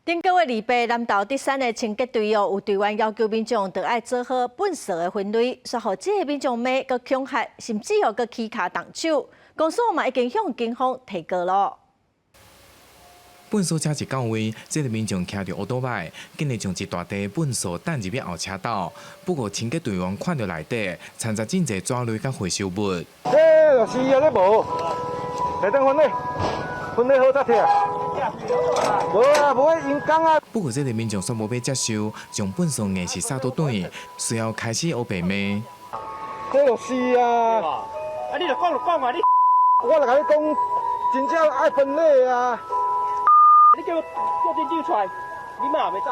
頂個月28，南投竹山的清潔隊哦，有隊員要求民眾著愛做好糞埽的分類，煞予這个民眾罵閣恐嚇，甚至哦閣起跤動手。公所嘛已經向警方提告囉。糞埽車一到位，這个民眾騎著烏多擺，竟然將一大袋糞埽擲入去後車斗。不過清潔隊員看著內底摻雜真濟紙類佮回收物。這就是啊，這無，下等分類，分類好才提。無啊，無愛用工啊。不過這个民眾煞無欲接受，將糞埽硬是掃倒轉，隨後開始烏白罵。這就是啊。啊，你著講就講啊，你。我著共你講，真正愛分類啊。你叫我叫店長出來，你嘛袂走。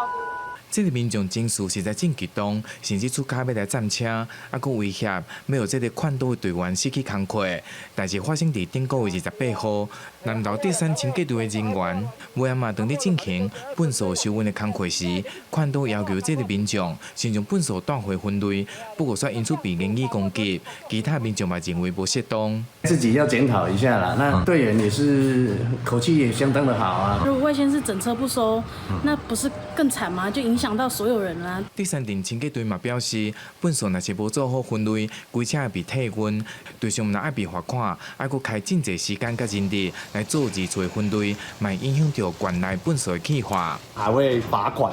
這个民眾情緒實在真激動，甚至出跤欲來佔車，啊，閣威脅欲予這个勸導的隊員失去工課。代誌發生佇頂個月28號，南投竹山清潔隊的人員，尾仔嘛當咧進行糞埽收運的工課時，勸導要求這个民眾先將糞埽帶回分類，不過煞因此被言語攻擊，其他民眾嘛認為無適當。自己要檢討一下啦。那隊員也是口氣也相當的好啊。如果外縣市整車不收，那不是更慘嗎？就影響到所有人啦。竹山鎮清潔隊嘛表示，糞埽若是無做好分類，規車會被退運，隊上毋但愛被罰款，還閣開真濟時間佮人力來做二次分類，嘛影響著縣內糞埽的計劃。還會罰款，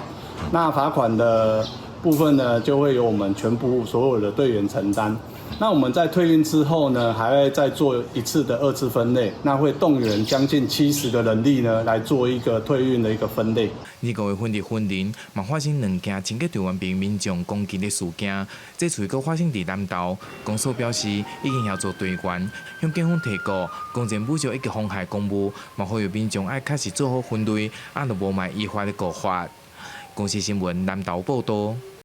那罰款的部分呢，就會由我們全部所有的隊員承擔。那我們在退運之後呢，還會再做一次的二次分類，那會動員將近70個人力呢，來做一個退運的一個分類。2個月份佇雲林嘛發生兩件清潔隊員被民眾攻擊的事件，這次閣發生佇南投。公所表示已經協助隊員向警方提告，公然侮辱以及妨害公務，嘛呼籲民眾愛確實做好分類，啊，著無賣依法的告發。公視新聞南投報道。